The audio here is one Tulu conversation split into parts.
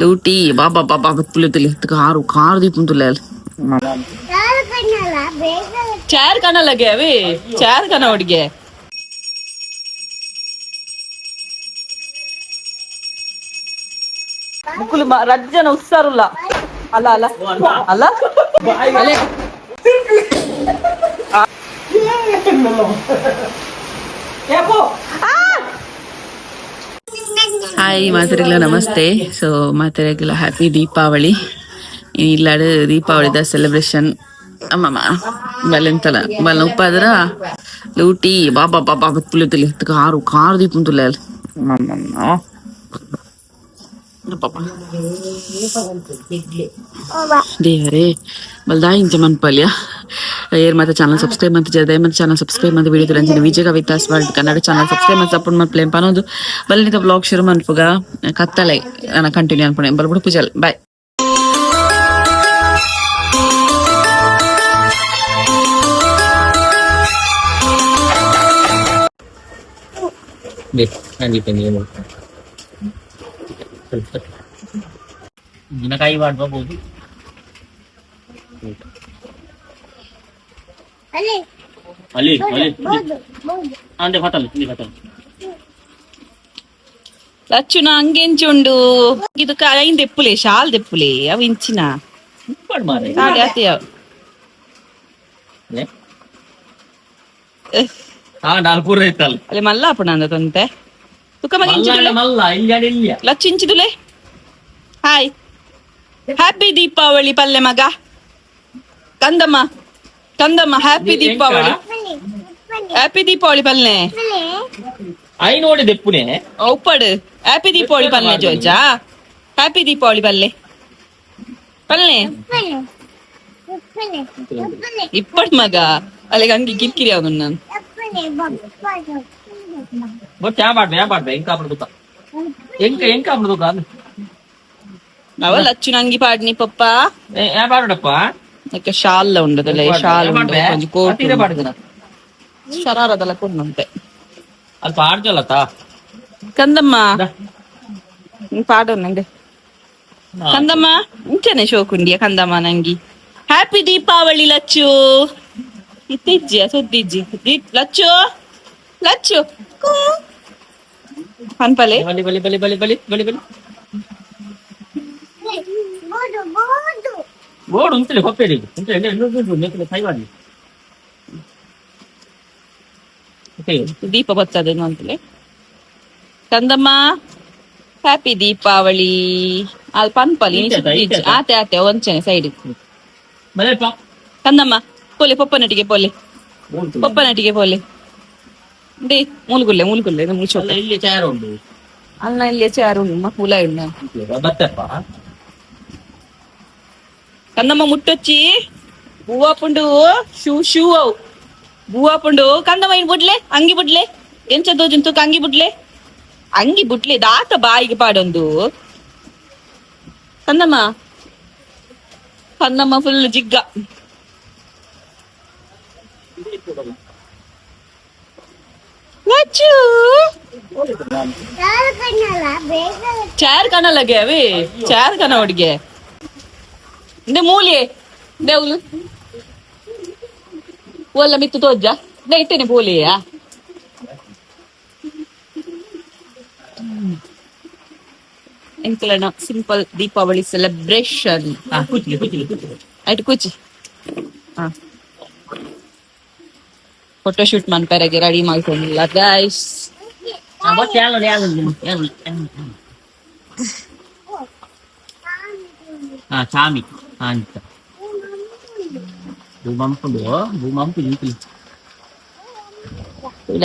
ಲೂಟಿ ಬಾಬಾ ಬಾಬಾ ತುಲೆ ತುಲೆ ಕಾರು ಕಾರು ದೀಪಂ ತುಲೆ. ಚಾರ್ ಕಣ ಲಗೆ ಅವಿ ಚಾರ್ ಕಣ ಹುಡುಗೆ. ಮುಕ್ಕುಲು ರಜ್ಜನ ಉಸ್ಸಾರುಲ್ಲ ಅಲ್ಲ ಅಲ್ಲ ಅಲ್ಲ ಅಲೆ. ಹಾಯ್ ಮಾತರಿಗಳ ನಮಸ್ತೆ. ಸೊ ಮಾತರಿಗಳ ಹ್ಯಾಪಿ ದೀಪಾವಳಿ. ಇಲ್ಲಾಡು ದೀಪಾವಳಿದ ಸೆಲೆಬ್ರೇಷನ್ ಅಮ್ಮಮ್ಮ ಬಲೆಂತಲ ಬಲ ಉಪ್ಪಾದ್ರ ಲೂಟಿ ಬಾಬಾ ಬಾಬಾ ತುಲೆ ತುಲೆ ಕಾರು ಕಾರು ದೀಪಂ ತುಲೆ ದೇವರೇ ಬಲ್ದಾ ಇಂಚ ಮನ್ಪಲ್ಯ. ಏರ್ ಮತ್ತೆ ಚಾನಲ್ ಸಬ್ಸ್ಕ್ರೈಬ್ ಅಂತ ಜಯ ಮತ್ತೆ ಚಾನಲ್ ಸಬ್ಸ್ಕ್ರೈಬ್ ಅಂತ ವಿಡಿಯೋ ಅಂಚಿನ Vijaya Kavitha's world Kannada channel subscribe ಅಂತ ಸಪೋರ್ಟ್ ಮಾಡಿ ಪ್ಲೇನ್ ಪನೋದು ಬಲ್ಲಿನಿತ ಬ್ಲಾಗ್ ಶುರು ಮನ್ಪುಗ ಕತ್ತಲೆ ನಾನು ಕಂಟಿನ್ಯೂ ಅನ್ಪುಣೆ ಬಲ್ಬುಡು ಪೂಜಲ್ ಬಾಯ್. ಉದ್ದಿನಕಾಯಿ ಮಾಡ್ಬೋದು. ಅಲ್ಲಿ ಅಲ್ಲಿ ಅಂದೆ ಫತಲ್ ಇಲ್ಲಿ ಫತಲ್. ಲಚ್ಚುನ ಅಂಗೆಂಚುಂಡು ಇದು ಐನ್ ದೆಪ್ಪುಲೆ ಶಾಲ್ ದೆಪ್ಪುಲೆ ಅವು ಇಂಚಿನ ಉಪ್ಪಾಡು ಮಾರೆ. ತಾಳಿ ಆತೆಯ. ಹಾ ನಾಲ್ಕೂರ ಐತಲ್ಲ. ಅಲ್ಲಿ ಮಲ್ಲ ಅಪ್ಪಣ ಅಂದ ತೊಂತೆ ತುಕ್ಕ ಮಗ. ಮಲ್ಲ. ಇಂಚಿದುಲೆ. ಮಲ್ಲ ಇಲ್ಲಿ ಇಲ್ಲಿ. ಲಚ್ಚು ಇಂಚಿದುಲೆ. ಹಾಯ್, ಹ್ಯಾಪಿ ದೀಪಾವಳಿ ಪಲ್ಲೆ ಮಗ. ಕಂದಮ್ಮ ಕಂದಮ್ಮ, ಹ್ಯಾಪಿ ದೀಪಾವಳಿ, ಹ್ಯಾಪಿ ದೀಪಾವಳಿ ಪಲ್ಲೆ. I ನೋಡಿ ದೆಪ್ಪುನೆ. ಉಪ್ಪಡು ಹ್ಯಾಪಿ ದೀಪಾವಳಿ ಪಲ್ಲೆ ಜೋಜಾ, ಹ್ಯಾಪಿ ದೀಪಾವಳಿ ಪಲ್ಲೆ ಪಲ್ಲೆ. ಇಪ್ಪಡ್ ಮಗ ಅಲ್ಲಿಗೆ ಹಂಗೆ ಕಿರಿಕಿರಿ ಅವನು ನಾನು. ಬಟ್ ಯಾ ಮಾಡ್ಬೆ ಯಾ ಮಾಡ್ಬೆ ಎಂಕ ಅಪ್ಪಣ ದುಕ್ಕ ಎಂಕ ಎಂಕ ಅಪ್ಪಣ ದುಕ್ಕ. ಅವ ಲಚ್ಚು ನಂಗಿ ಪಾಡ್ನಿ ಪಪ್ಪ. ಯಾ ಬಾಡಪ್ಪ. ಅದಕ್ಕೆ ಶಾಲ್ ಉಂಡದಲ್ಲ ಶಾಲ್ ಉಂಡು ಒಂಜಿ ಕೋಟ್ ಉಂಡು. ಪಾಡ್ದನ. ಶರಾರದಲ್ಲ ಕೊಂಡುಂಟೆ. ಅದು ಪಾಡ್ಜಲ್ಲತ್ತ. ಕಂದಮ್ಮ ಪಾಡು ನಂಗೆ. ಕಂದಮ್ಮ ಇಂಚನೆ ಶೋಕುಂಡಿಯ ಕಂದಮ್ಮ ನಂಗಿ. ಹ್ಯಾಪಿ ದೀಪಾವಳಿ ಲಚ್ಚು. ಇತ್ತಿಜ್ಜಿ ಸುದ್ದಿಜ್ಜಿ ಲಚ್ಚು ಲಚ್ಚು ಕೂ. ಪನ್ಪಲೆ. ಬಲಿ ಬಲಿ ಬಲಿ ಬಲಿ ಬಲಿ ಬಲಿ ಬಲಿ ಬೋರ್ಡ್ ಉಂತಲೆ ಕೊಪ್ಪೇರಿ ಉಂತಲೆ ಉಂತಲೆ ಕೈ ಮಾಡಿ. ದೀಪ ಬರ್ತದೆ ಅಂತಲೇ. ಕಂದಮ್ಮ ಹ್ಯಾಪಿ ದೀಪಾವಳಿ ಅಲ್ಲಿ ಪನ್ಪಲಿ. ಇತ್ತೆ ಆತ, ಇತ್ತೆ ಆತ. ಆತೆ ಆತೆ ಒಂಚನೆ ಸೈಡ್. ಬಲೇಪ. ಕಂದಮ್ಮ ಪೋಲೆ ಪೊಪ್ಪನಟಿಗೆ ಪೋಲೆ ಪೊಪ್ಪನಟಿಗೆ ಪೋಲೆ they ಮೂಲ್ಗುಲ್ಲೆ ಮೂಲ್ಗುಲ್ಲೆ ಮುಲ್ಚೋಕ. ಇಲ್ಲಿ ಚಾರ್ ಉಂಟು. ಅಲ್ಲ ಇಲ್ಲಿ ಚಾರು ಉಂಡು ಮೂಲ ಉಂಡು. ಬತ್ತಪ್ಪ. ಕಂದಮ್ಮ ಮುಟ್ಟೊಚ್ಚಿ ಬೂವಾ ಪುಂಡು ಶೂ ಶೂ ಅವು ಬೂವಾ ಪುಂಡು. ಕಂದಮ್ಮ ಇನ್ ಬುಡ್ಲೆ ಅಂಗಿ ಬುಡ್ಲೆ ಎಂಚ ದೋಜುಂತು ಅಂಗಿ ಬುಡ್ಲೆ ಅಂಗಿ ಬುಡ್ಲೆ ದಾತ ಬಾಯಿಗೆ ಪಾಡೊಂದು. ಕಂದಮ್ಮ ಕಂದಮ್ಮ ಫುಲ್ ಜಿಗ್ಗ. ಲಚ್ಚು ಚಾರ್ ಕಣ ಲಗೆ ಅವಿ ಚಾರ್ ಕಣ ಹುಡುಗೆ ಇಂದೆ ಮೂಲೆ ದೇವ್ಲು ಒಲ್ಲ ಮಿತ್ತು ತೋಜ್ಜ ದೆ ಇಟ್ಟೇನೆ ಪೋಲಿಯಾ. ಎಂಕಲನ ಸಿಂಪಲ್ ದೀಪಾವಳಿ ಸೆಲೆಬ್ರೇಷನ್. ಕೂಚಿಲಿ ಕೂಚಿಲಿ ಕೂಚಿಲಿ. ಆಯ್ತು ಕೂಚಿ. ಹಾ ಫೋಟೋಶೂಟ್ ಮನ್ಪೆರೆಗೆ ರೆಡಿ ಮಾಡ್ಕೊಂಡಿಲ್ಲ ಗೈಸ್. ಬಟ್ ಯಾರು ಯಾರು ಯಾರು. ಹಾ ಚಾಮಿ ಅಂತ ಭೂಮಂಪುಡು ಭೂಮಂಪು ಇಂತಲಿ.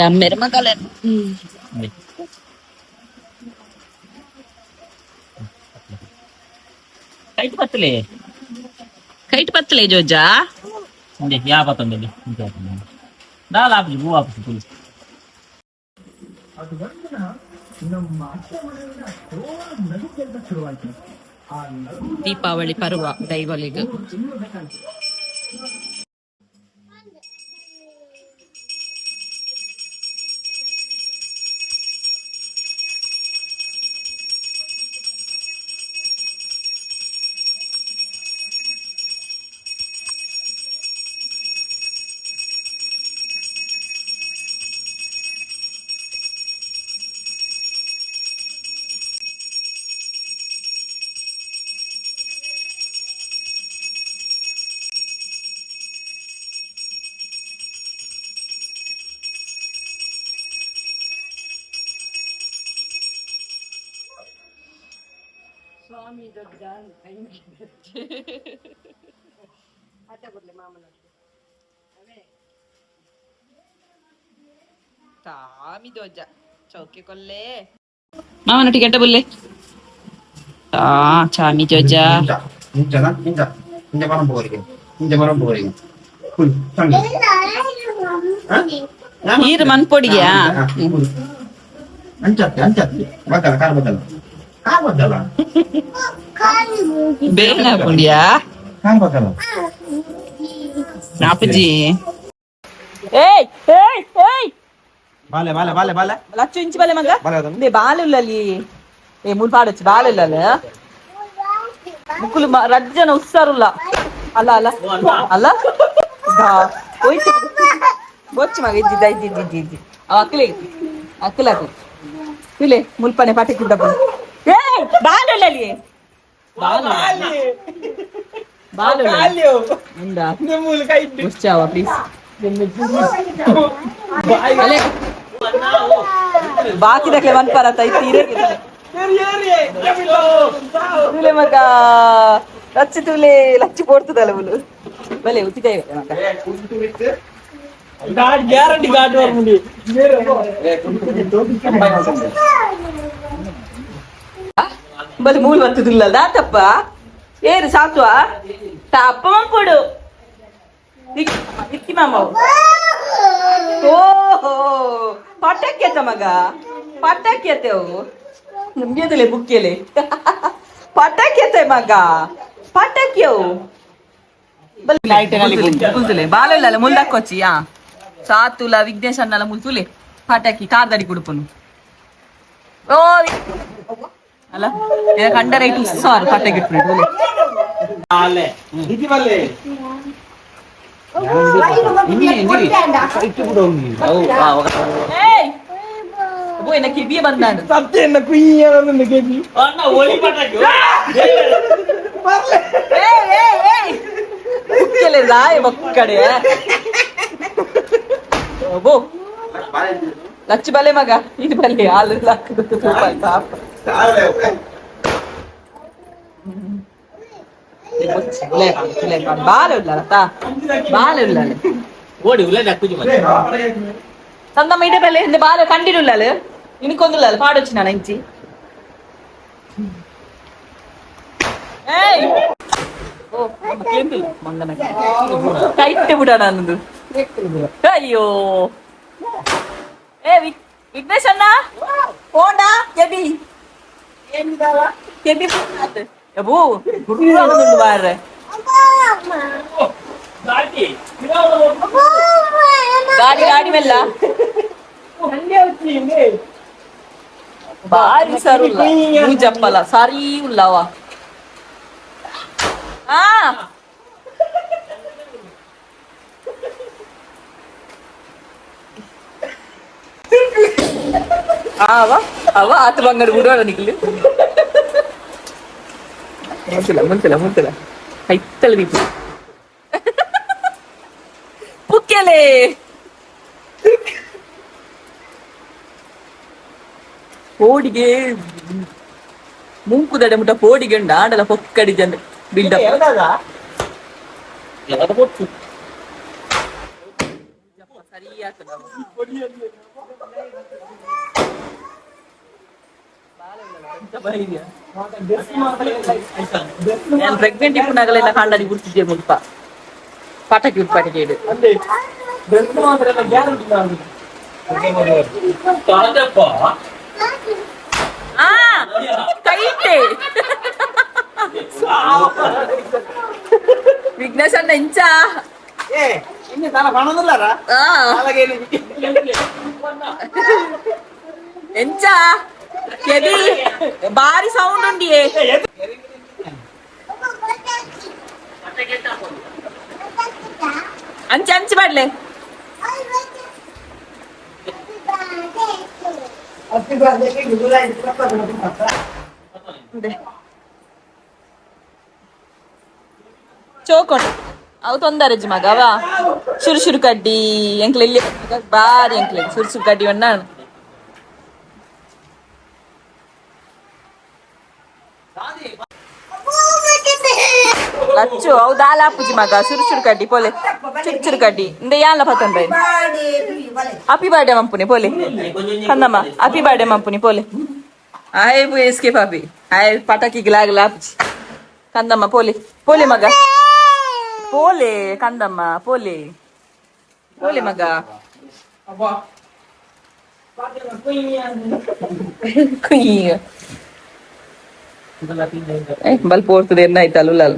ಅಮ್ಮೆರ ಮಗಲ. ಕೈಟ್ ಪತ್ತಲೆ. ಕೈಟ್ ಪತ್ತಲೆ ಜೋಜಾ. ಇಂದೆ ಯಾ ಪತ್ತೊಂದಲ್ಲಿ ದಾಲ ಆಪುಜಿ ಭೂ ಆಪುಜಿ ಪುಲಿ. ದೀಪಾವಳಿ ಪರ್ವ ದೈವಲಿಗೆ. ಸ್ವಾಮಿ ದೊಡ್ಡ. ಅತ್ತೆ ಕೊಡ್ಲಿ ಮಾಮನ. ತಾಮಿ ದೋಜ ಚೌಕಿ ಕೊಲ್ಲೆ ಮಾಮನೊಟ್ಟಿಗೆ ಎಟ್ಟ ಬುಲ್ಲೆ ಆ ಚಾಮಿ ಜೋಜ. ಇಂಚ ಇಂಚ ಇಂಚ ಬರಂ ಪೋರಿಗೆ, ಇಂಚ ಬರಂ ಪೋರಿಗೆ. ನೀರು ಮನ್ಪೊಡಿಗ್ಯಾ? ಅಂಚತ್ತೆ ಅಂಚತ್ತೆ, ಬದ್ದಲ ಕಾರ್ ಬದ್ದಲ ಕಾರ್ ಬದ್ದಲ. ಬೇಗ ಪುಂಡಿಯಾ? ಕಾರ್ ಬದ್ದಲ. ನಾಪುಜಿ. ಏಯ್ ಏಯ್ ಏಯ್! ಬಾಲೆ ಬಾಲೆ ಬಾಲೆ ಬಾಲೆ. ಲಚ್ಚು ಇಂಚಿ ಬಲೆ ಮಗ. ಬಾಲೆ. ಇಂದೆ ಬಾಲುಲ್ಲಲಿ. ಏ ಮೂಲ್ ಪಾಡೊಚ್ಚಿ ಬಾಲುಲ್ಲಲ. ಮುಕ್ಕುಲು ರಡ್ಡ್ ಜನ ಉಸ್ಸಾರುಲ್ಲ. ಅಲ್ಲ ಅಲ್ಲ ಅಲ್ಲ, ಹೋಯ್ತು. ಬೊಚ್ಚು ಮಗ, ಇದ್ದಿದ್ದ ಇದ್ದಿದ್ದ ಇದ್ದಿ ಇದ್ದಿ. ಅವ ಅಕ್ಕಲೆ ಅಕ್ಕಲ ಅಕ್ಕಲು ಇಲ್ಲೇ ಮುಲ್ಪನೆ ಪಾಠ ಕುಡ್ಡಪ್ಪ. ಏಯ್ ಬಾಲುಲ್ಲಲಿ, ಬಾಲು ಉಂಡಾ? ಮುಚ್ಚಾವ ಪ್ಲೀಸ್. ಅಲೆ ಬಾಕಿದಕ್ಲೆ ಮನ್ಪರತ ಇತ್ತೀರೆ. ತುಲೆ ಮಗ, ಲಚ್ಚು ತುಲೆ, ಲಚ್ಚು ಪೋಡ್ತದಲ್ಲ ಮುಲು. ಬಲೆ ಉಚಿತ ಮಗ. ಗ್ಯಾರಂಟಿ ಗಾಡಿ ಬರ್ಮುಂಡಿ. ಬಲೆ ಮೂಲ್ ಬರ್ತದಿಲ್ಲ ತಪ್ಪ. ಏರು ಸಾತ್ವ ತಪ್ಪ ಮಂಪುಡು ಇಕ್ಕಿ ಮಾಮ. ಓಹೋ, ಪಟಾಕಿ ಮಗ, ಪಟಾಕಿ ಅವು ನಮ್ಗೆದಲೆ ಬುಕ್ಕೆಲೆ. ಪಟಾಕಿ ಅತ್ತೆ ಮಗ, ಪಟಾಕಿ ಅವು. ಕುಲ್ತುಲೆ ಬಾಲಲ್ಲ ಮುಲ್ದಾಕೊಚ್ಚಿ. ಆ ಸಾತುಲ ವಿಘ್ನೇಶ್ ಅನ್ನಲ ಮುಲ್ತುಲೆ ಪಟಾಕಿ ಕಾರ್ದಡಿ ಕುಡುಪನು. ಓ ಅಲ್ಲ, ಕಂಡರೆ ಇಟ್ಟು ಉಸ್ಸಾರು ಪಟಾಕಿ ಇಟ್ಬಿಟ್ಟು. ಏಯ್ ಓ, ಎನ್ನ ಕಿವಿಯೇ ಬಂದಾಂಡು. ಸತ್ಯ, ಎನ್ನ ಕುಯ್ಯ ಕೆಬಿ. ಅಣ್ಣ, ಒಳಿ ಪಟಾಕಿ. ಏಯ್ ಏಯ್ ಏಯ್, ಬುಕ್ಕೆಲೆ ರಾಯ ಒಕ್ಕಡೆ. ಓ ಲಚ್ಚು ಬಲೆ ಮಗ, ಇದು ಬಲೆ ಹಾಲು ಪಾಪ. ಬಾಲ ಉಳ್ಳಾಲತ್ತ, ಬಾಲ ಉಳ್ಳಾಲ. ಓಡಿ ಉಲ್ಲ ದಕ್ಕುಜಿ ಮತ್ತೆ. ತಂದಮ್ಮ ಇಡೆ ಬಲೆ ಇಂದ ಬಾಲ ಕಂಡಿಡುಳ್ಳಾಲ ಇನ್ಕೊಂದುಳ್ಳಾಲ ಪಾಡೊಚ್ಚಿ ನಾನು ಇಂಚಿ. ಏಯ್ ಓ ಕೇಂದಿಲ್ಲ ಮಂಗನ ಕೈಟ್ ಬಿಡ ನನ್ನದು. ಅಯ್ಯೋ, ಏ ವಿಘ್ನೇಶ್ ಅಣ್ಣ, ಹೋಂಡಾ ಕೆಬಿ ಕೆಬಿ ಅಬ್ಬೋ ಗುರ್ರು ಬಾರ್ರೆ. ಗಾಡಿ. ಗಾಡಿ ಗಾಡಿ ಮೆಲ್ಲ ಬಾರಿ ಸರುಲ್ಲ ಮೂಜಪ್ಪಲ ಸರಿ ಉಲ್ಲವ. ಆ ಆವ ಅವ ಆತ ಬಂಗಡ ಬಿಡುವ ನಿಕ್ಲು. ಮುಂತಿಲ್ಲ ಮುಂತಿಲ್ಲ ಮುಂತಿಲ್ಲ, ಕೈತ್ತಲ ದೀಪ ಪುಕ್ಕೆಲೆ. ಪೋಡಿಗೆ ಮುಂಕುದಡೆ ಮುಟ್ಟ ಪೋಡಿಗೆ ಉಂಡು ಆಂಡಲ ಪೊಕ್ಕಡಿ ಜನ ಬಿಲ್ಡಪ್. ನಾನು ಪ್ರೆಗ್ನೆಂಟ್ ಇಪ್ಪುನಾಗಲೆಲ್ಲ ಕಾಂಡಾಡಿ ಗುರ್ತಿದ್ದೆ ಮುಲ್ಪ ಪಟಾಕಿ ಪಟಾಕಿ ಇಡು. ಆ ಕೈಟೆ ವಿಘ್ನೇಶ್ ಅಣ್ಣ ಇಂಚ. ಆ. ಎಂಚ ಕೆಬಿ ಬಾರಿ ಸೌಂಡ್ ಉಂಡಿಯೇ. ಅಂಚೆ ಅಂಚೆ ಮಾಡ್ಲೆ. ಚೋಕೊಂಡು ಅವು ತೊಂದರೆ ಮಗ ಅವ ಶುರು ಶುರು ಕಡ್ಡಿ ಎಂಕ್ಲೆ ಇಲ್ಲಿ ಬಾರಿ ಎಂಕ್ಲೆ ಸುರು ಸುರು ಕಡ್ಡಿ ಒಣ್ಣ. ಲಚ್ಚು ಅವು ದಾಲ ಆಪುಜಿ ಮಗ ಚುರು ಚುರು ಕಡ್ಡಿ ಪೋಲೆ ಚುರು ಚುರು ಕಡ್ಡಿ ಇಂದ ಯಾನ್ಲ ಪತ್ತೊಂದು ಹ್ಯಾಪಿ ಬರ್ಡೇ ಮಂಪುನಿ ಪೋಲೆ ಕಂದಮ್ಮ ಹ್ಯಾಪಿ ಬರ್ಡೇ ಮಂಪುನಿ ಪೋಲೆ ಆಯ್ ಬು ಎಸ್ಕೇಪ್ ಆಪಿ ಆಯ್ ಪಟಾಕಿಗೆ ಲಾಗಲ ಆಪುಜಿ ಕಂದಮ್ಮ ಪೋಲೆ ಪೋಲೆ ಮಗ ಪೋಲೆ ಕಂದಮ್ಮ ಪೋಲೆ ಪೋಲೆ ಮಗ ಕುಯ್ಯ ಬಲ್ ಪೋರ್ತದೆ ಎನ್ನ ಆಯ್ತಲ್ಲ ಉಲ್ಲಲ್ಲ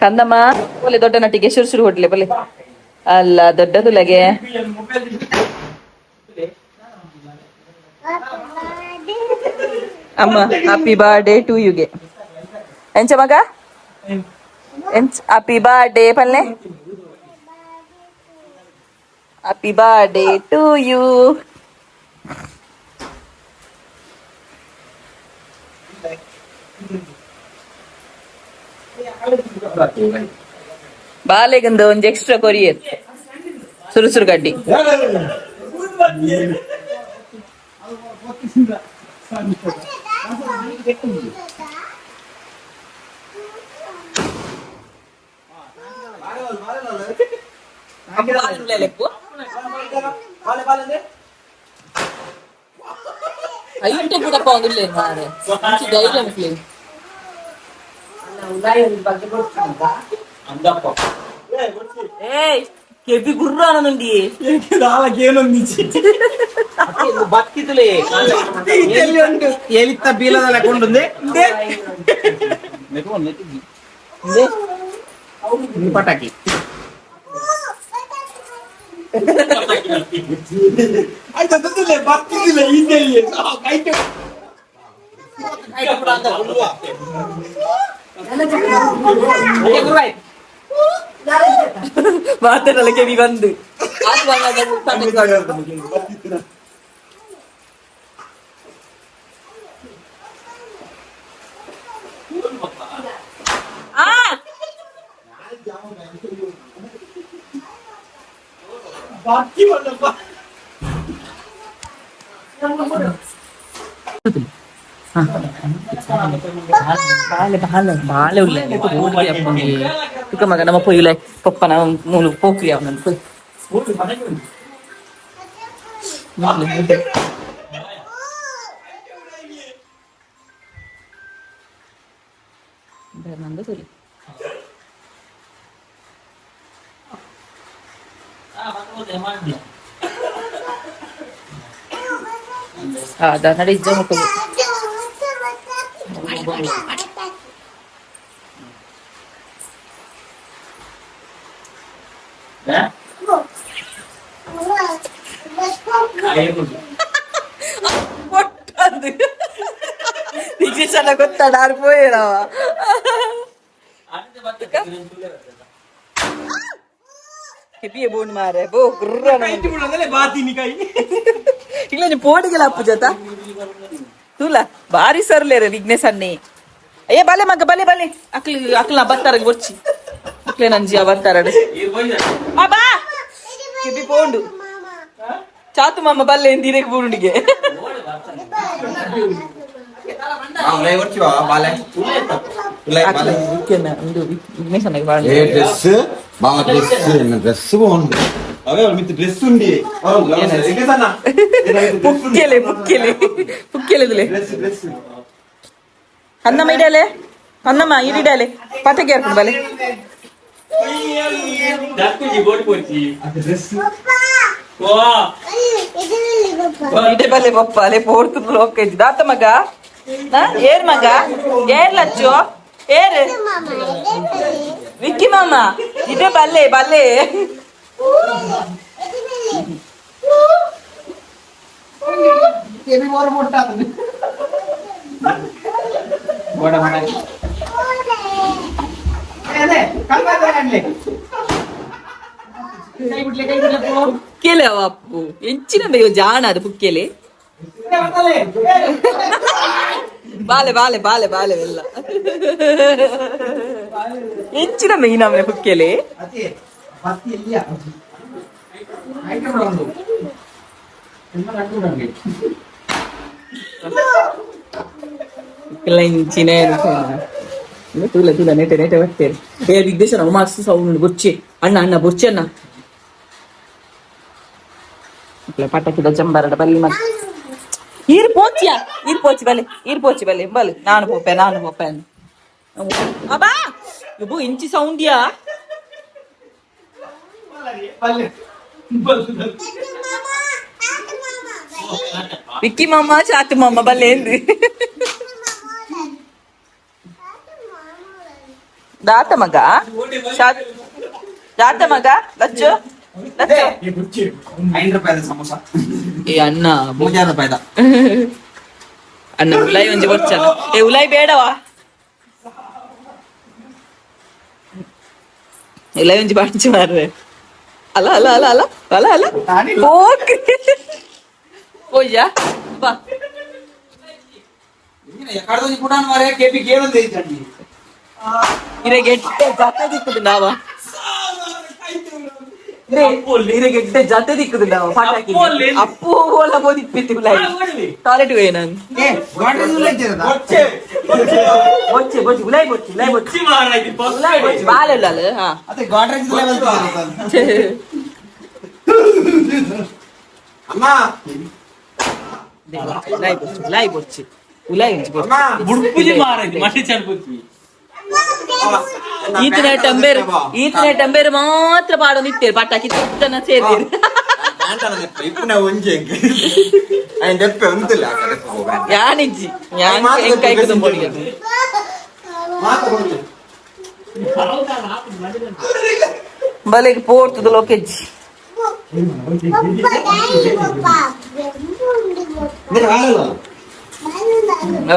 ಕಂದಮ್ಮ ಪೋಲೆ ದೊಡ್ಡ ನಟಿಗೆ ಶುರು ಶುರು ಹೊಡ್ಲೆ ಬಲೆ ಅಲ್ಲ ದೊಡ್ಡದುಲಗೆ ಅಮ್ಮ ಹ್ಯಾಪಿ ಬರ್ಡೇ ಟು ಯುಗೆ ಎಂಚ ಮಗ ಎಂಚ ಹ್ಯಾಪಿ ಬರ್ಡೇ ಪಲ್ಲೆ ಹ್ಯಾಪಿ ಬರ್ಡೇ ಟು you. ಬಾಲೆಗಂದು ಒಂಜಿ ಎಕ್ಸ್ಟ್ರಾ ಕೊರಿಯರ್ ಸುರು ಸುರು ಗಡ್ಡಿ. ಐಟೆ ಕೂಡ ಒಂದು ಮಾರೆ ಧೈರ್ಯ ಮಕ್ಳಿಗೆ. ಏಯ್ ಕೆಬಿ ಗುರ್ರ నుండి బతికితులే. ಎಲಿತ್ತ ಬೀಲದ ಲೆಕ್ಕೊಂಡುಂది ಪಟಾಕಿ. ಮಾತಾಡಲ್ಲ ಕೆವಿ ಬಂದು. ಬಾಲೆ ಬಾಲೆ ಬಾಲೆ ಉಲ್ಲ ತುಕ ಮಗ ನಮ್ಮ ಪೊಯ್ಯುಲೆ ಪಪ್ಪನ ಮೂಲು ಪೋಕ್ರಿ ಅವನ ಪೊಯ್. ನಂದು ತುಲಿ. ನಡಿ ಮಕ್ಕಳು. పొట్టంది ವಿಶೇಷ ಗೊತ್ತಾಡ ಆರು ಪೋಯೇನವ. ಕೆಪಿಯೆ ಬೋಂಡ್ ಮಾರೆ ಬೋ ಗುರ್ರ. ಇಲ್ಲ ಪೋಡಿಗೆಲ್ಲ ಅಪ್ಪು ಜೊತ ತೂಲ ಬಾರಿ ಸರ್ಲೇರ ವಿಘ್ನೇಶ್ ಅನ್ನಿ. ಅಯ್ಯ ಬಲೆ ಮಗ ಬಲೆ ಬಲೆ ಅಕ್ಲಿ ಅಕ್ಲ ಬತ್ತಾರ ಬೊರ್ಚಿ ಅಕ್ಲೆ ನಂಜಿ ಬತ್ತಾರಡೆ ಬಾ ಕೆಪಿ ಪೋಂಡು ಚಾತು ಮಾಮ ಬಲ್ಲೆ ಎಂದಿರೇಗ್ ಬೋಂಡಿಗೆ. ఏ డ్రెస్ బాగా డ్రెస్ డ్రెస్ బాగుంది. అవే మిత్ డ్రెస్ ఉంది. ಪುಕ್ಕೆಲೆ ಪುಕ್ಕೆಲೆ ಪುಕ್ಕೆಲೆದುಲೆ. Dress dress. ಕನ್ನಮ್ಮ ಇಡಲೆ ಕನ್ನಮ್ಮ ಇರಿಡಲೆ ಪಟಕೆ ಹಾಕೊಂಡು ಬಲೆ. డ్రెస్ ಇಡೆ ಬಲೆ ಪಪ್ಪ ಅಲೆ ಪೋರ್ತು ಲೋಕೇಜ್ ದಾತ ಮಗ ಏರ್ ಮಗ ಏರ್ ಲಚ್ಚು ಏರ್ ವಿಕ್ಕಿ ಮಾಮ ಇದೆ ಬಲ್ಲೆ ಬಲ್ಲೆ. ಪುಕ್ಕೆಲೆ ಅಪ್ಪು ಎಂಚಿನ ಬೇಯೋ ಜಾಣ ಅದು ಪುಕ್ಕೆಲೆ. ಬಾಲೆ ಬಾಲೆ ಬಾಲೆ ಬಾಲೆ ಎಲ್ಲ ಎಂಚಿನ ಮೇಯ್ನ ಅವನ ಪುಕ್ಕೆಲೆ. ಇಂಚಿನ ತೂಲ ತೂಲ ನೆಟೆ ನೆಟೆ ಬರ್ತೇನೆ. ಏ ವಿಘ್ನೇಶ್ವರ ಮಸ್ತ್ ಸೌಂಡ್ ಬೊಚ್ಚಿ ಅಣ್ಣ ಅಣ್ಣ ಬೊಚ್ಚಿ ಅಣ್ಣ ಪಟಾಕಿದ ಚಂಬಾರಡ ಬಲ್ಲಿ ಮತ್ತೆ ಈರ್ ಪೋಚಿಯಾ ಈರ್ ಪೋಚಿ ಬಲೆ ಈರ್ ಪೋಚಿ ಬಲೆ ಬಲೆ ನಾನು ಪೋಪೆ ನಾನು ಪೋಪೆ. ಅಬ್ಬಾ ಇಬ್ಬು ಇಂಚಿ ಸೌಂಡ್ಯಾ ವಿಕ್ಕಿ ಮಾಮ ಚಾತು ಮಾಮ ಬಲ್ಲೆ ದಾತ ಮಗ ದಾತ ಮಗ ಲಚ್ಚು ಲಚ್ಚು 5 ರೂಪಾಯಿದ ಸಮೋಸ. ಏ ಅಣ್ಣ 3 ರೂಪಾಯಿದ. ಅಣ್ಣ ಉಲಾಯಿ ಒಂಜಿ ಬೊರ್ಚನ. ಏ ಉಲಾಯಿ ಬೇಡವಾ, ಉಲಾಯಿ ಒಂಜಿ ಬಾಂಚಿ ಮಾರ್ರೆ. ಅಲ್ಲ ಅಲ್ಲ ಅಲ್ಲ ಅಲ್ಲ ಅಲ್ಲ ಅಲ್ಲ ಓಕೆ ಹೋಯ್ಯಾ ಬಾ. ಎಕ್ಕಡದೊಂಜಿ ಪುಟಾನ್ ಮಾರೆ ಕೆಪಿ ಕೇಳೊಂದು ಐತಂಡಿ. ಇರೆಗೆ ಎಡ್ಡೆ ಜಾತೆ ದಿಕ್ಕುದು ನಾವ, ಇರೆಗೆ ಎಡ್ಡೆ ಜಾತೆ ದಿಕ್ಕುದು ನಾವ ಪಟಾಕಿ ಅಪ್ಪು ಓಲ ಬೋದಿಪ್ಪಿತ್ತು ಉಲಾಯಿ ಟಾಯ್ಲೆಟ್ ಹೋಯ್ ನಾನು. ಏ ಗಾಡ್ರೇಜ್ ಉಲ್ಲ ಇದ್ದೀರದಾ? ಬೊಚ್ಚೆ ಬೊಚ್ಚೆ ಉಲಾಯಿ ಬೊಚ್ಚೆ ಉಲಾಯಿ ಬೊಚ್ಚೆ ಉಲಾಯಿ ಬೊಚ್ಚೆ ಬಾಲೆ ಉಲ್ಲಾಲು ಹಾ. ಅದೇ ಗಾಡ್ರೇಜ್ ಲೆವೆಲ್ ಅಮ್ಮ. ಉಲಾಯಿ ಬೊಚ್ಚೆ ಉಲಾಯಿ ಬೊಚ್ಚೆ ಉಲಾಯಿ ಒಂಜಿ ಬೊಚ್ಚೆ. ಅಮ್ಮ. ಬುಡ್ಪುಜಿ ಮಾರೈತಿ ಮಟ್ಟಿ ಚಲ್ಪುತ್ವಿ. ಈತನ ಟಂಬೇರು ಈತನ ಟಂಬೇರು ಮಾತ್ರ ಪಾಡೊಂದು ಇತ್ತೇರು ಪಟಾಕಿ ತುತ್ತನ ಸೇರಿರು. ಇಪ್ಪುನ ಒಂಜಿ ಐನ್ ದೆಪ್ಪೆ ಒಂತಿಲ್ಲ. ಯಾನಿಜ್ಜಿ ಯಾನ್ ಕೈ ಕುದುಂಬೋಡಿ. ಬಲೆಗೆ ಪೋರ್ತದ ಲೋಕೆಜ್ಜಿ.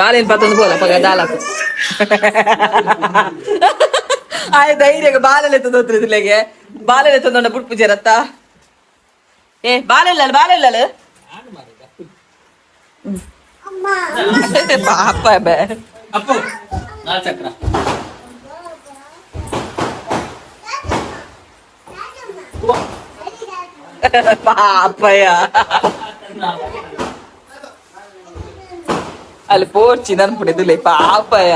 ಬಾಲೇನ್ ಪತ್ತೊಂದು ಪೋಲ ಪಗ ದಾಲಕು ಆಯ್ ಧೈರ್ಯಗ ಬಾಲಲೆ ತಂದೋತ್ರ ಇದ್ಲೆಗೆ ಬಾಲಲೆ ತಂದೊಂಡ ಬುಡ್ಪು ಜರತ್ತ. ಏ ಬಾಲೆಲ್ಲ ಬಾಲೆಲ್ಲ ಪಾಪ ಬೇ. ಅಪ್ಪು ನಾಲ್ ಚಕ್ರ. ಪಾಪಯ್ಯ ಅಲ್ಲಿ ಪೋರ್ಚಿ ನನ್ ಪುಡಿದುಲೆ ಪಾಪಯ್ಯ.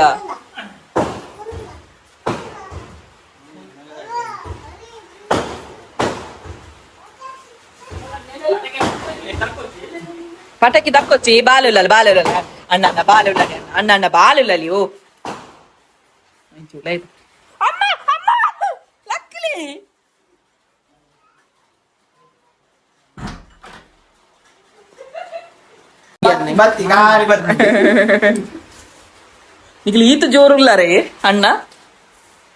ಪಟಾಕಿ ದಕ್ಕೊಚ್ಚಿ ಬಾಲುಲ್ಲಲ್ಲ ಬಾಲುಲ್ಲಲ್ಲ ಅಣ್ಣ ಅಣ್ಣ ಬಾಲುಲ್ಲಲಿ ಅಣ್ಣ ಅಣ್ಣ ಬಾಲುಲ್ಲಲಿ ಓ ಅಮ್ಮ ಅಮ್ಮ ಲಕ್ಲಿ. ಬತ್ತಿ ಗಾಳಿ ಬತ್ತಿ. ಈಗಲ ಈತ ಜೋರುಲ್ಲಾರೆ ಅಣ್ಣ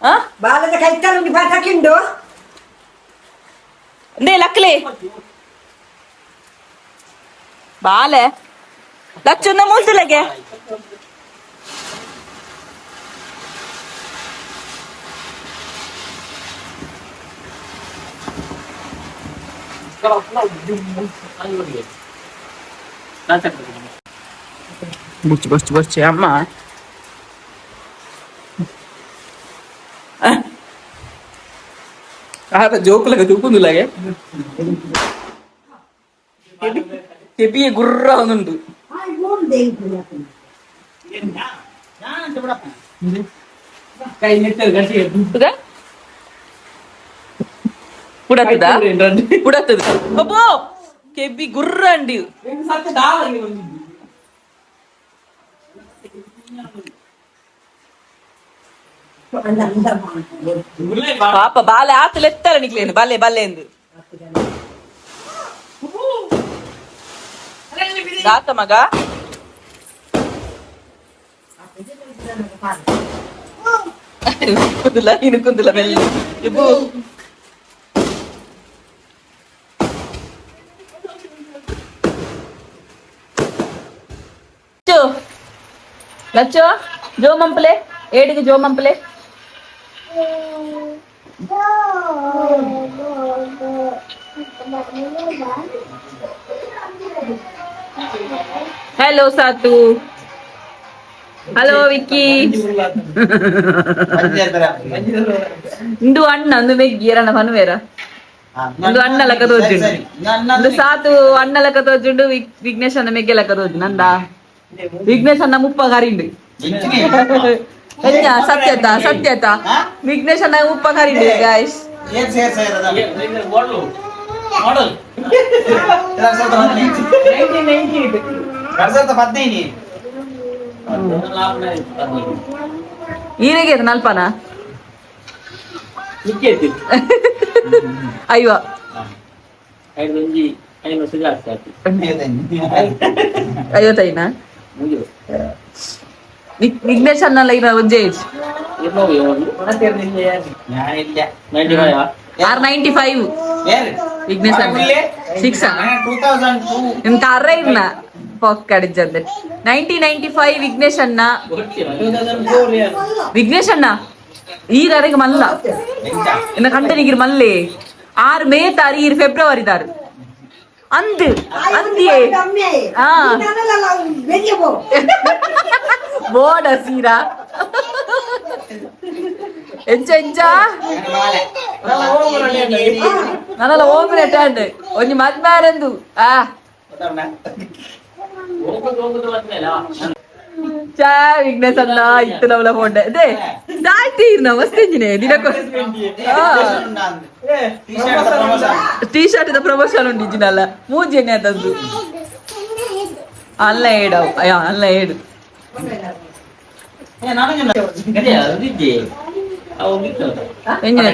ಆ ಬಾಲದ ಕೈತಾಲ ಒಂಜಿ ಪಟಾಕಿ ಉಂಡು. ಅಂದೇ ಲಕ್ಲಿ ಬಾಲೆ ಲಚ್ಚುನ್ನ ಮೂಲ್ತುಲಗೆ. ನಾಲ್ ಚಕ್ರ. ಬುಚ್ಚಿ ಬೊಚ್ಚಿ ಬೊಚ್ಚಿ ಅಮ್ಮ ಆತ ಜೋಕುಲಗ ತೂಕುಂದುಲಾಗೆ ಕೆಪಿಯ ಗುರ್ರ ಒಂದುಂಡು. ಕೈ ನೆಟ್ಟರು ಗಟ್ಟಿ. ಪುಡತ್ತದ ಪುಡತ್ತದ ಅಬ್ಬೋ ಕೆಬ್ಬಿ ಗುರ್ರ ಅಂಡಿ. ಪಾಪ ಬಾಲೆ ಆತಲೆತ್ತಲ್ಲ ನಿಕ್ಲೇನು ಬಾಲೆ ಬಾಲೆ ಎಂದು ದಾತ ಮಗ ಕುಂದಿಲ್ಲ ಇನ್ನು ಕುಂದಿಲ್ಲ ಮೆಲ್ಲ ಇಬ್ಬು. ಲಚ್ಚು ಲಚ್ಚು ಜೋ ಮಂಪಲೆ ಏಡಿಗೆ ಜೋ ಮಂಪಲೆ. Hello Sathu, hello Vicky. ಇಂದು ಅಣ್ಣ ಅಂದು ಮೆಗ್ಗಿ ಎರಣ ಪನುವೇರ ಒಂದು ಅಣ್ಣ ಲೆಕ್ಕ ತೋಜುಂಡು. ಒಂದು ಸಾತು ಅಣ್ಣ ಲೆಕ್ಕ ತೋಜುಂಡು, ವಿಘ್ನೇಶ್ ಅಣ್ಣ ಮೆಗ್ಗೆ ಲೆಕ್ಕ ತೋಜು ನಂದ. Vignesh ಅಣ್ಣ ಮುಪ್ಪ ಕರಿಂಡು. ಸತ್ಯತ ಸತ್ಯತ, ವಿಘ್ನೇಶ್ ಅಣ್ಣ ಮುಪ್ಪ ಕರಿಂಡು ಗಾಯ್ಸ್. ಈರೆಗೆ ನಲ್ಪನ ಅಯ್ಯೋ ಐವತ್ತೈನಾ? ವಿಘ್ನೇಶ್ ಅಣ್ಣಲ್ಲ ಇರ ಒಂಜೆ age. R 95 Vignesh ಅಣ್ಣ ಸಿಕ್ಸ್. ನಿಮ್ ಅರ್ರ ಇರ್ನ ಪೊಕ್ಕಡಿಜಂದೆ 1995 ವಿಘ್ನೇಶ್ ಅಣ್ಣ. ವಿಘ್ನೇಶ್ ಅಣ್ಣ ಈರರೆಗೆ ಮಲ್ಲ ಇನ್ನ ಕಂಟನಿಗಿರ್ ಮಲ್ಲೆ 6 ಮೇ ತಾರಿ, ಈರ್ ಫೆಬ್ರವರಿ ತಾರು ಅಂದ್ ಅಂದಿಯೇ. ಆ ಬೋಡ ಸೀರಾ ಎಂಚ ಎಂಚ ನನ್ನಲ್ಲ ಓಂಗ್ರೆ ಟ್ಯಾಂಡ್ ಒಂಜಿ ಮದ್ಮಾರಂದು ಆ ಚಾ. ವಿಘ್ನೇಶ್ ಅಣ್ಣ ಇತ್ತು ನವಲ ಫೋಂಡೆ they ದಾಟಿ ನಮಸ್ತೆ ಇಂಜಿನೆ ದಿನಕ್ಕೂ T shirt promotion ಉಂಟು ಇಜ್ಜಿನಲ್ಲ ಮೂಜಿ ಎಣ್ಣೆ ಅಂತದ್ದು ಅಲ್ಲ ಏಡು ಅಯ್ಯೋ ಅಲ್ಲ ಏಡು. ಎಂಜಿನ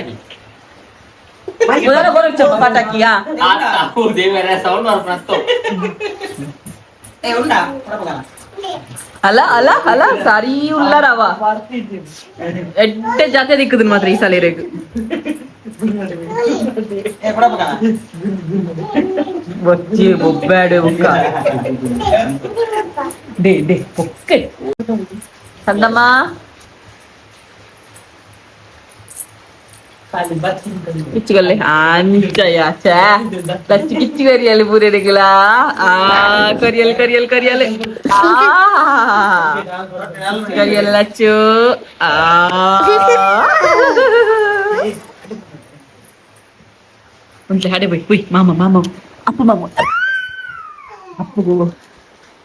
ಮೊದಲ ಕೊರಚಪ್ಪ ಪಟಾಕಿಯಾ? ಅಲ್ಲ ಅಲ್ಲ ಅಲ್ಲ, ಸರಿ ಉಳ್ಳಾರವ ಎಡ್ಡೆ ಜಾತೆ ದಿಕ್ಕುದು ಮಾತ್ರ ಈ ಸಲ ಇರೇಗು. ಬಚ್ಚಿ ಬೊಬ್ಬ್ಯಾಡು ಬುಕ್ಕ ಡೇ ಡೇ ಪೊಕ್ಕೆ ಸಂದಮ್ಮ ಕಿಚ್ಚುಗಲ್ಲೆ ಅಂಚಯ ಛೇ ಲಚ್ಚು ಕಿಚ್ಚು ಕರಿಯಲು ಪೂರೆರೆಗುಲ ಆ ಕೊರಿಯಲ್ ಕೊರಿಯಲ್ ಕೊರಿಯಲ್ ಆ ಕೊರಿಯಲ್ ಲಚ್ಚು ಆ ಒಂದ್ಲೆ ಹಡೆ ಬೈ ಉಯ್ ಮಾಮ ಮಾಮ ಅಪ್ಪು ಮಾಮ ಅಪ್ಪುಗು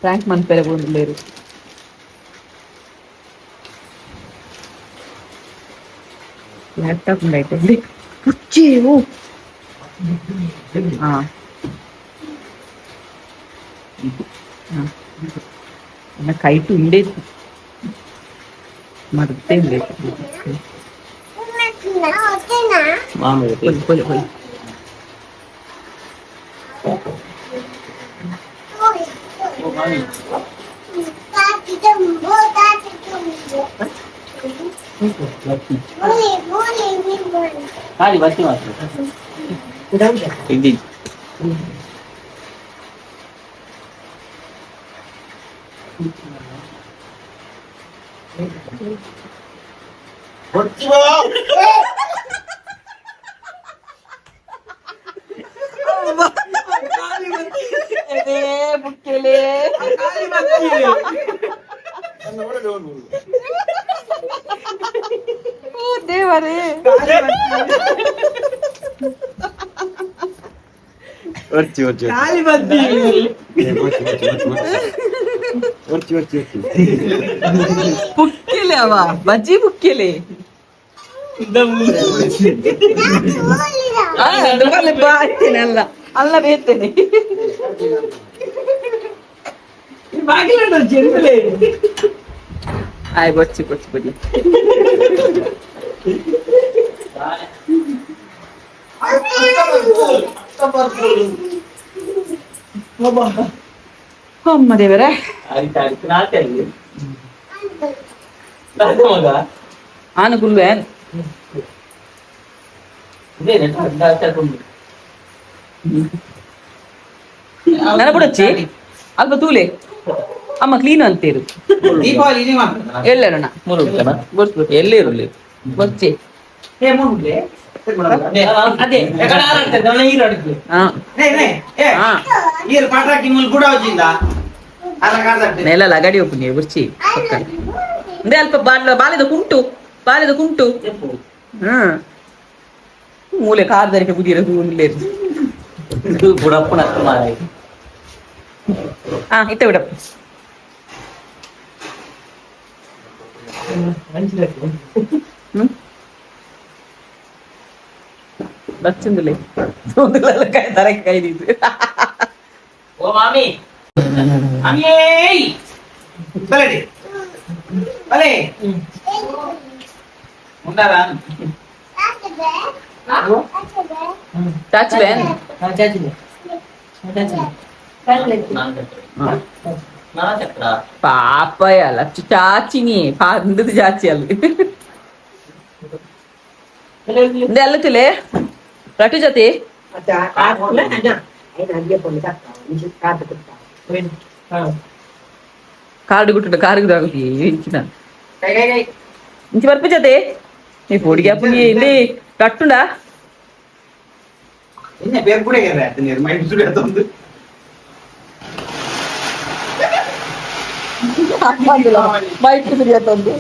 ಪ್ರಾಂಕ್ ಮನ್ಪೆರೆ ಬೋಂದುಲ್ಲೇರು. ಲ್ಯಾಪ್ಟಾಪ್ ಉಂಡೈತೆ ಪುಚ್ಚಿ ಓ ಆ ಕೈಟು ಉಂಡೆ ಮರ್ತೆ ಉಂಡೆ. ಕೊಲಿ ಕೊಲಿ ಕೊಲಿ. ಬುಕ್ಕೆಲೆ ದೇವರೇ. ಒರ್ಚಿ ಒರ್ಚಿ ಒರ್ಚಿ ಒರ್ಚಿ ಒರ್ಚಿ. ಬುಕ್ಕೆಲೆ ಅವ ಬಜ್ಜಿ ಬುಕ್ಕೆಲೆ ಬಾಯ್ತೇನೆ ಅಲ್ಲ ಅಲ್ಲ ಬೇತೇನೆ. ಆಯ್ ಬೊಚ್ಚಿ ಬೊಚ್ಚಿ ಬೊಚ್ಚಿ. ಅಮ್ಮ ದೇವರೇ. ಆನು ಕುಲ್ವೆ. ನನ್ನ ಬಿಡಚ್ಚಿ ಅಲ್ಪ ತೂಲೆ ಅಮ್ಮ ಕ್ಲೀನ್ ಅಂತೇರು. ಎಲ್ಲರಣ ಎಲ್ಲಿ ಇರಲಿ? ಬೊಚ್ಚಿ. ನೆಲ ಲಗಡಿ ಒಪ್ಪು ಬುರ್ಚಿ ಪಕ್ಕ ಅಂದೆ ಅಲ್ಪ ಬಾಲ ಬಾಲೆದ ಕುಂಟು ಬಾಲೆದ ಕುಂಟು. ಹ್ಮ್ ಮೂಲೆ ಕಾರ್ ಬುದಿರ ಉಲ್ಲೇರು. ಬುಡಪ್ಪನ. ಹಾ ಇತ್ತ ಬಿಡಪ್ಪ. ಬಚ್ಚುಂದುಲೆ ತರಕ್ಕೆ ಕೈ ದೀದು. ಓ ಮಾಮಿ ಮಾಮಿ. ಬಲಡಿ ಬಲೆ. ಉಂಡಾರ? ಚಾಚಿ ಬೇನ್. ಚಕ್ರ. ಪಾಪ ಅಲ್ಲ, ಚಾಚಿನಿ ಪಾಂದದ ಚಾಚಿ ಅಲ್ಲಿ ಅಲ್ಲತಿಲೆ ರಟ್ಟು ಜೊತೆ. ಕಾರ್ಡು ಗುಟ್ಟು ಕಾರಿಗೆ ಇಂಚಿನ ಇಂಚಿ ಬರ್ಪು ಜೊತೆ ನೀ పొడిగా పుని ಇಲ್ಲಿ కట్టుండా. ಇನ್ನ ಬೇರೆ ಕೂಡ ಮೈಂಡ್ ಸುಡಿ. బయట తిరుగుతుంది.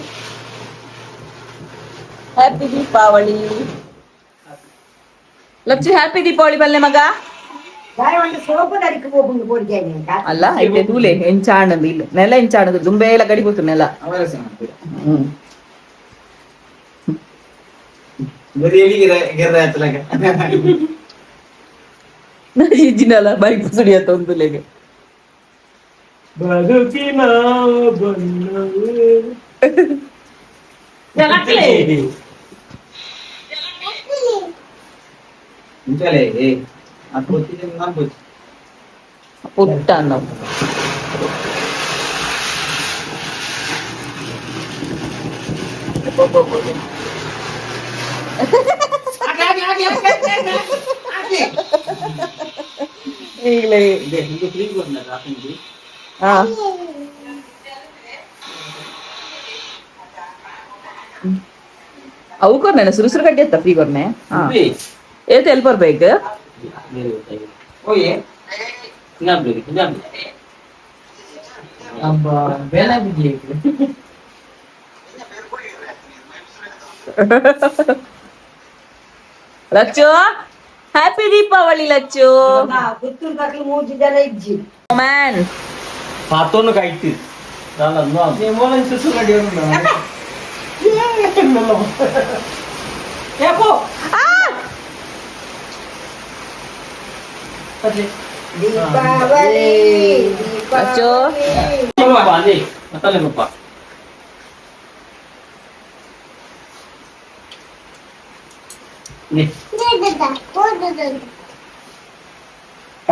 హ్యాపీ దీపావళి లచ్చి, హ్యాపీ దీపావళಿ ಬಲ್ಲೆ ಮಗ. ಸೋಪು ಹೋಗುಂಡು ಪೋಡಿಗೆ. ಅಲ್ಲ, ಐತೆ ತೂಲೆ ಎಂಚಾಣಂದು ಇಲ್ಲ ನೆಲ ಎಂಚಾಣದು ದುಂಬೇಲ ಗಡಿಪೋತು ನೆಲ. ಹ್ಮ್. ಇಜ್ಜಿನಲ್ಲ ಬೈಕ್ ಸುಡಿಯತ್ತ ಒಂದು ಲೇಗೆ. ಬದುಕಿನ ಬಣ್ಣವೇ. ಇಂಚಲೇ ಅದು ಗೊತ್ತಿದೆ ನಾನು ಗೊತ್ತು. ಪುಟ್ಟ ಅನ್ನೋ. ಈಗಲೇ. ಇದು ಫ್ರೀ ಬಂದಲ್ಲ. ಹಾ, ಅವು ಕೊರ್ನೆ ಸುರು ಸುರು ಕಟ್ಟಿ ಅತ್ತ ಫ್ರೀ ಕೊರ್ನೆ. ಹಾ, ಏತ್ ಎಲ್ಪರ್ ಬೇಕು. ಓಯೆ. ಬೇಲೆ ಬಿದ್ದಿ. ಲಚ್ಚು, ಹ್ಯಾಪಿ ದೀಪಾವಳಿ ಲಚ್ಚು. ಪುತ್ತೂರು ತಕ್ಲು ಮೂಜಿ ಜನ ಇಜ್ಜಿ. ಮ್ಯಾನ್. ಪಾತೋನು ಕಾಯ್ತಿ. ದೀಪಾವಳಿ. ಲಚ್ಚು. ಮತ್ತಲ್ಲೇ ಪಪ್ಪ.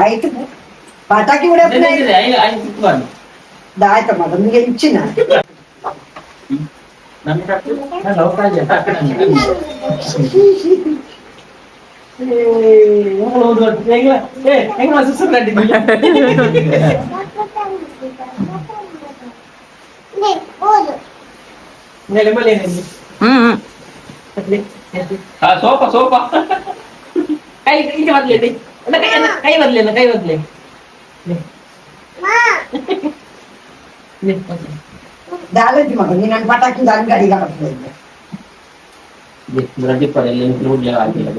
ಆಯ್ತು, ಪಟಾಕಿ ಉಡಪ್ಪ. ಆಯ್ತಮ್ಮ, ನಮ್ಗೆ ಹೆಚ್ಚಿನ. ಹ್ಮ್. ಸೋಪ ಸೋಪ. ಕೈ ಈಚೆ ಬರ್ಲಿ, ಕೈ ಬರ್ಲಿ, ಕೈ ಬರ್ಲಿ. ದಾಲಜಿ ಮಗ, ನೀನು ನನ್ನ ಪಟಾಕಿ ಅಂಗಡಿಗೆ ಹಾಕ್ತಾ. ರಜೆ ಎಲ್ಲ ಆಗಿಲ್ಲ.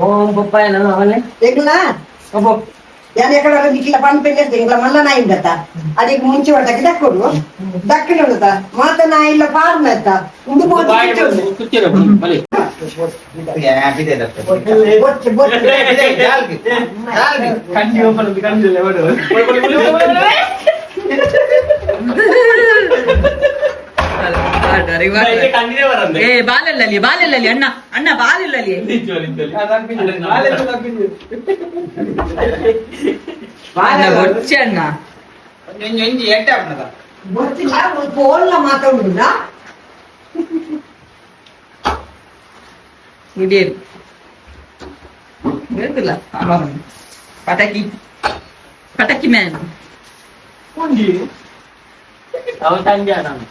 ಓಂ ಪಪ್ಪಾಯ ನಾನು ಅವನೇ. ಎಂಗ್ಲ ಯಾನ್ ಎಕಡ ನಿಕ್ಲ ಪನ್ಪೆಲ್ಲ ಎಂಗ್ಲ ಮಲ್ಲ ನಾಯಿ ದತ್ತ ಅದಕ್ಕೆ ಮುಂಚೆ ಹೊಟ್ಟಕ್ಕೆ ದಕ್ಕೊಡು ದಕ್ಕಿನ ಉಂಡತ ಮಾತ ನಾಯಿ ಇಲ್ಲ ಪಾರ್ನ ಅತ್ತ ಉಂಡು. ಬೊಚ್ಚು ಬೊಚ್ಚು. ಕಣ್ಣಿ ಓಪನ್ ಕಣ್ಣು. ಏ, ಬಾಲಲ್ಲಿ ಬಾಲಲ್ಲಿ ಅಣ್ಣ ಅಣ್ಣ ಬಾಲಲ್ಲಿ. ಅಣ್ಣ ಬೊಚ್ಚೆ ಅಣ್ಣ. ಒಂಜಿ ಒಂಜಿ ಎಟ್ಟೆ ಆಪುನದ. ಬೊಚ್ಚಿಲ್ಲ ಫೋನ್ಲ ಮಾತಾಡುದ. ಇಡೇರು ಗೊತ್ತಿಲ್ಲ. ಪಟಾಕಿ ಪಟಾಕಿ ಮ್ಯಾನ್. ಅವ ತಂದೆ ನಾನು.